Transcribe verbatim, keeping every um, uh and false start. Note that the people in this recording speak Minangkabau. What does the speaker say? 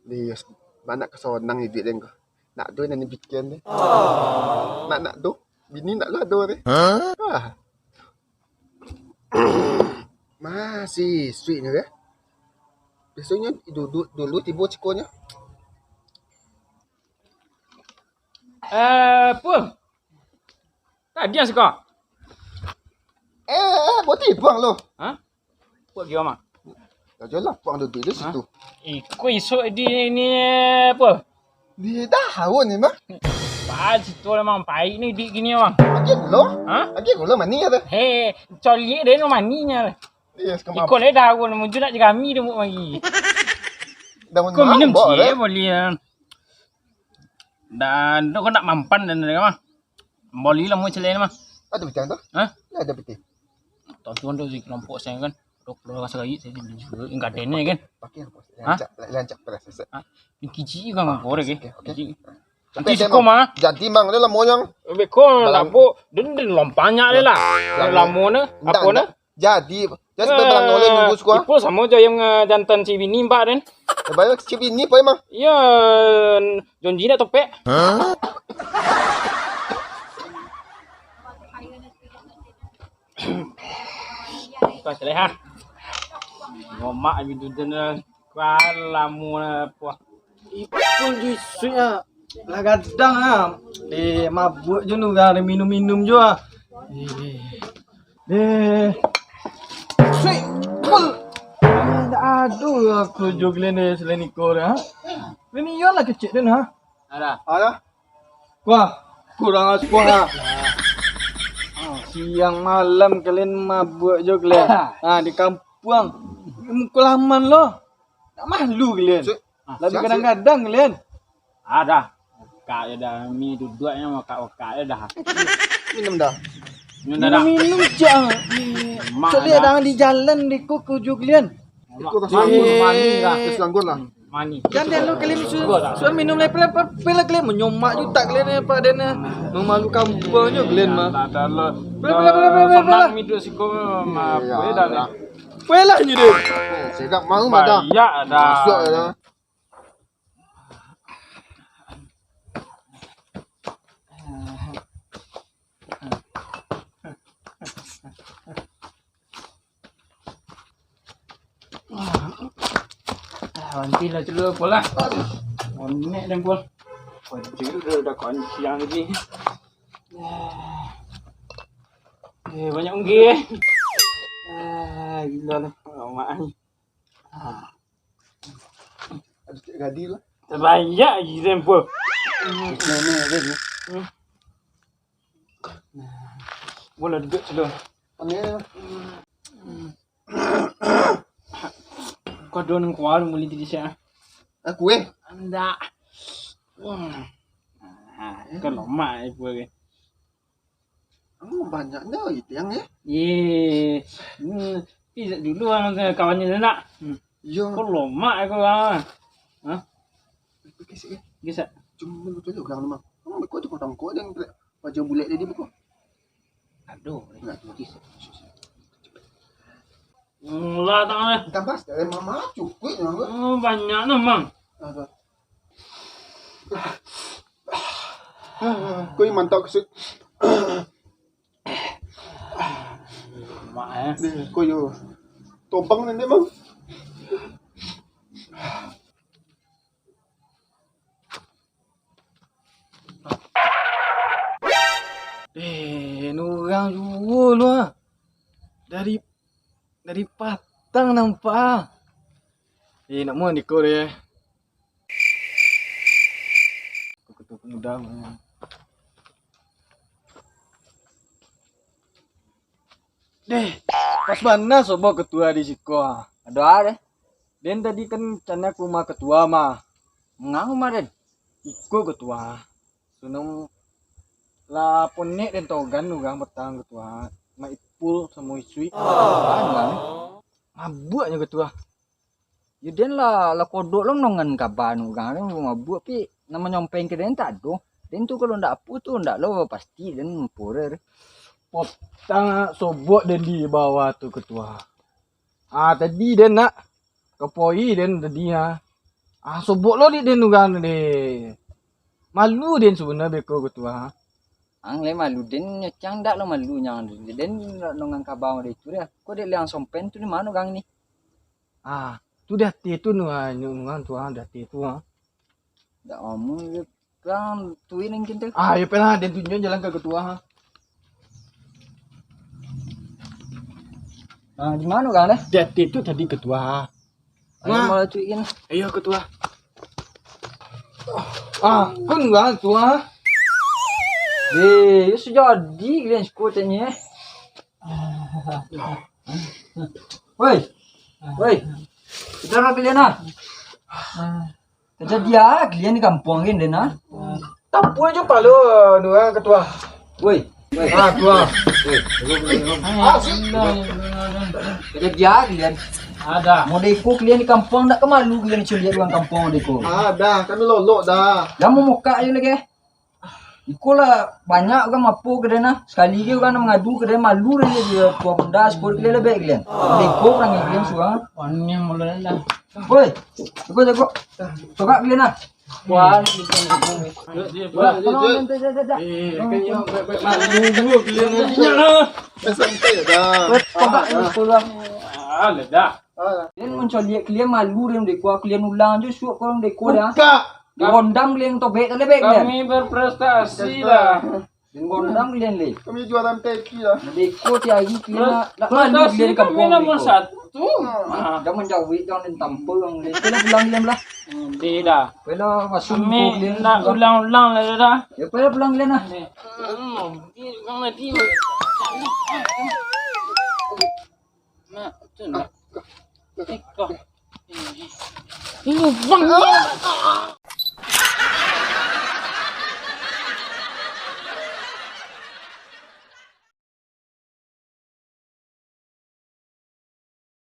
Di, banyak kesonang iduik den ko. Nak tu nan dipikian deh. Oh. Nak, nak tu. Bini nak lah tu deh. Hah? Ah. Masih sweet ni deh. Biasanya dulu, dulu tibo cikonyo. Eh, Pul. Tadi yang suka. Eh, eh, buat tibuang lo. Hah? Buat gimana? Dah jelas puang duduk di situ. Iko isuk di ni apa? Di daun ni mah. Pahal situ memang pahit ni di gini, bang. Lagi gula? Hah? Lagi gula manis ada. Hei, coliak dia no manisnya. Iya, sekarang iko le daun, muncul nak jerami dia buat lagi. Daun. Kau minum mambok, cik, eh? Boleh. Dan tu kau nak mampan dan dia mah. Bali lah mau celai mah. Ada pitih tu? Hah? Ada pitih. Tahu tu si kelompok saya kan. Dok keluar rasa gaji saya juga enggak ada ni kan. Pakai apa? Hah? Lancak, lancak terasa. Hah? Ni kicik kan. Ah, korek, eh. Oke, oke. Kicik. Nanti siko mah. Jadi mang dia lah moyang. Beko labo den den lompanya dia lah. Lamo ni apa ni? Jadi, jadi sebagai barang oleh nunggu siko. Ipo samo jo yang, eh, jantan si bini mbak den. Sebagai si bini apa emang? Iya, jonji nak topek. Hah? Kau celeh, ha? Ngomak abis tu, den, kuah lamo lah, puah. Ipul jusuik ah. Lah gadang ah. Eh, mabuk jo nu, gadang minum-minum jo ah. Eh. Eh. Suik, pul. Ndak ado aku jo glen deh selain iko deh, ha? Ini iyo lah kecek den, ha? Ada. Ada. Wah, kurang acuah ah. Ah, siang malam kalian mabuk jo kalian. Ah, di kampuang. Mukul aman lo. Tak malu kalian. Cik, ah, labi siap, gadang-gadang kalian. Ada. Kak ya dah, mi duduaknya mau kak-kak ya dah. Minum dah. Minum dah. Minum, minum, Cak. Mak cok lihat dah. Dah di jalan di kok kuju kalian. Mak, iko dah manis dah. Terus langgur lah. Manis. Jan den lo kalian su-, suruah minum lepel apa, apa lah kalian menyomak jutak kalian ni, apa den, eh, memalu kampuang nyo kalian mah. Dah, dah, dah. Boleh, boleh, boleh, boleh, boleh. Senang hidup siko mah, iya, boleh dah, dah. Boleh lah nyo deh. Sedap mau mah dah. Banyak dah. Masuk dah. Ah, banti lah dulu, Pul lah. Aduh, monek den, Pul. Kunci udah, udah kunci yang ini. Ah. Eh, banyak unggi, eh. Ah, gila lah, mak ni. Ah. Ada cek gadi lah. Terbanyak lagi den, Pul. Cek ni, ada ni. Hmm. Boleh duduk dulu. Pandai lah. Kau dua nang kuah, boleh jadi saya. Aku, eh? Ndak. Hmm. Ah, kau lomak, eh, Pul, eh. Kamu banyaknya itu yang, eh? Ye. Hmm. Ih, dulu orang kawannyo tu nak. Hmm. Iyo. Kau lomak aku, ah. Hah? Pakai sik, eh. Bisa. Cuma betul juga orang lemah. Kamu beko tu potong kau dan paja bulek tadi beko. Aduh, nak tu kisah. Mula tangan. Tambah sekali mama cukup nama. Oh, banyak nama. Ada. Kau yang mantap kesik. Mak, eh. Deh, kau yo. Tobang nanti, Bang. Eh, ni urang juo lu ah. Dari, dari patang nampak ah. Eh, nak muan iko deh. Ketua pemuda. Deh, pas bana sobo ketua di siko ah. Ado ah deh. Den tadi kan rencana ka rumah ketua mah. Manga mah den? Iko ketua. Suno lah ponek den togan urang patang ketua. Mak Ipul samo Isuik. Mabuk nyo ketua. Yo den lah, lah kodok lo nongan kaba nu urang tu mabuk, pi nak manyampaikan ka den tak ado. Den tu kalau ndak apo tu ndak lo pasti den mupurur. Potang sobok den di bawah tu ketua. Ah, tadi den nak kapoi den tadi, ah. Ah, sobok lo di den urang tu deh. Malu den sabananyo beko ketua. Ang lai malu den, nyacang dak lo malu nyang den dak nongang kaba dari tu dah. Ko dek liang sompen tu di mano gang ni? Ah, tu di ateh tu nu, ah, nu, nu, tu, ah, di ateh tu, ah. Dak omong je, kurang tuin mungkin tu. Ah, yo pelah, den tunjuk jalan ka ketua, ah. Ah, di mano gang dah? Di ateh tu tadi ketua. Ayo, wah, malah cuikin. Ayo, ketua. Ah, kun urang ketua. Eh, yo sujadi kalian sekuatnya. Woi. Woi. Kita orang kalian ah. Terjadi ah, kalian di kampung kan, Den, ah? Tampua jo palo, anu, ah, ketua. Woi. Woi. Ah, ketua. Woi. Ah, si- Terjadi ah, kalian. Ada. Modeko kalian di kampung, dak kemalu kalian caliak urang kampung modeko. Ah, dah, kami lolok dah. Dah mau mokak ayo lagi. Iko lah banyak urang mapo ka den ah. Sakali ge urang nak mangadu ka den, malu den je, tua pedas, kau kalian lebek kalian. Modeko urang kalian surang. Wani mulu dah. Woi, jago, jago. Tokak kalian ah. Wah, ni bukan jago. Wah, tolong, tolong, tolong, tolong. Eh, kan yang baik-baik malu dulu kalian ni. Santai dah. Woi, tokak ni sepuluh. Ah, ledak. Ah. Kalian mancaliak kalian malu den dek kuah kalian ulang jo suok kau dek kuah dah. Buka. Dirondam kalian tobek tak lebek kalian. Kami berprestasi lah. Dirondam kalian leh. Kami jualan teki lah. Dek kuah tiap hari kalian nak, nak malu kalian di kampung dek kuah. Prestasi kami nomor satu. Ah. Dah manjawik dah den tampang kalian. Kalian pulang kalian lah. Tidak. Kalian masuk kalian nak ulang-ulang lah dah. Ya, kalian pulang kalian lah. Mak, tu nak. Iko. Ini bang.